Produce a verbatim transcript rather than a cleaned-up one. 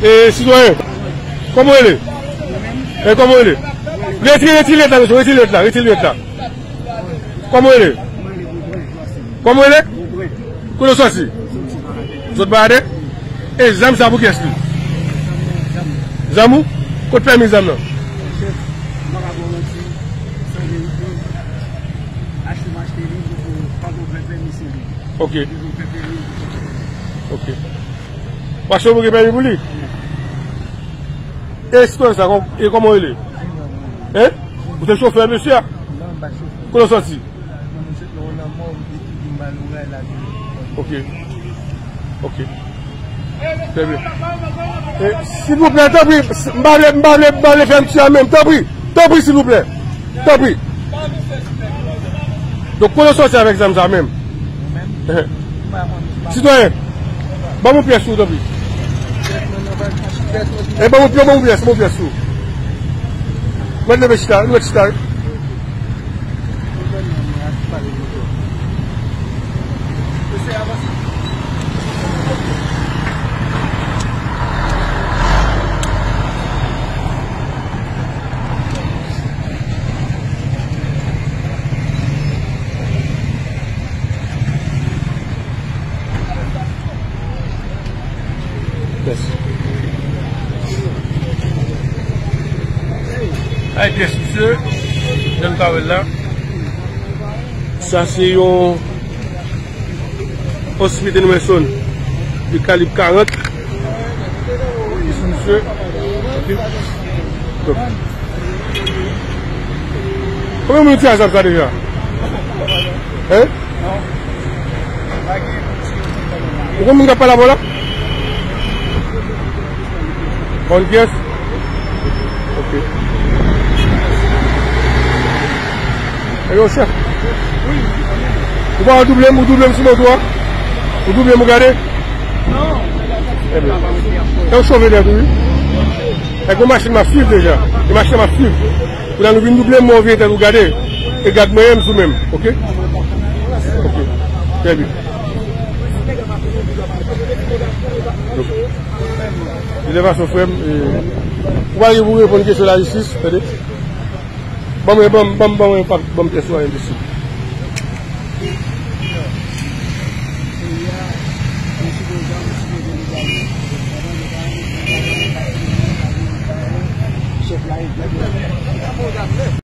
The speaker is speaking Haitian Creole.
E, sitwayen, kòman w rele? E, kòman w rele? Retire, retire lèt la, mesye, retire lèt la, retire lèt la. Kòman w rele? Kòman w rele? Kote w sòti? Zòt Baradè? E zam sa pou kiyès li? Zam ou? Kot pèmi zam nan? Ok. Ok. W achte w gen pèmi pou li? E sitwayen sa, kòm- e kòman w rele? Hein? Ou se chofè mesye a? Kote w sòti? Ok. Ok. Trè byen. E, silvouplè, tanpri, m pa vle, m pa vle, m pa vle fè m tiye a menm, tanpri, tanpri, silvouplè. Tanpri. Donk, kote w sòti avèk zam sa menm? Sitwayen, ban m yon pyès sou ou, tanpri. E ban m yon pyès, ban m yon pyès, ban m yon pyès sou ou. Mwen leve chita, nou mèt chita, wi. Pyès. Ay, pyès, mesye. Jan n ka wè l la. Sa se yon Smith and Wesson de kalib karant. Isi, mesye. Ok. Konbyen moun ki tire zam sa deja? Hein? Ou konn moun k ap pale avè w la? Bon pyès? Ok. E yo, chèf. Ou pa double m, ou double m sou moto a? Ou double m, ou gade? Ebyen. E ou chove nèt ou, wi. E gon machin m ap swiv deja. E machin m ap swiv. Kounye a nou vin double, mwen vire tèt ou gade. E gad mwen menm sou menm, ok? Ok. Trè byen. De tout fason, frè m, e, ou pa gen pou reponn kesyon lajistis, tande. Ban mwen, ban m, ban m, ban m, ban m pyès ou a, enbesil.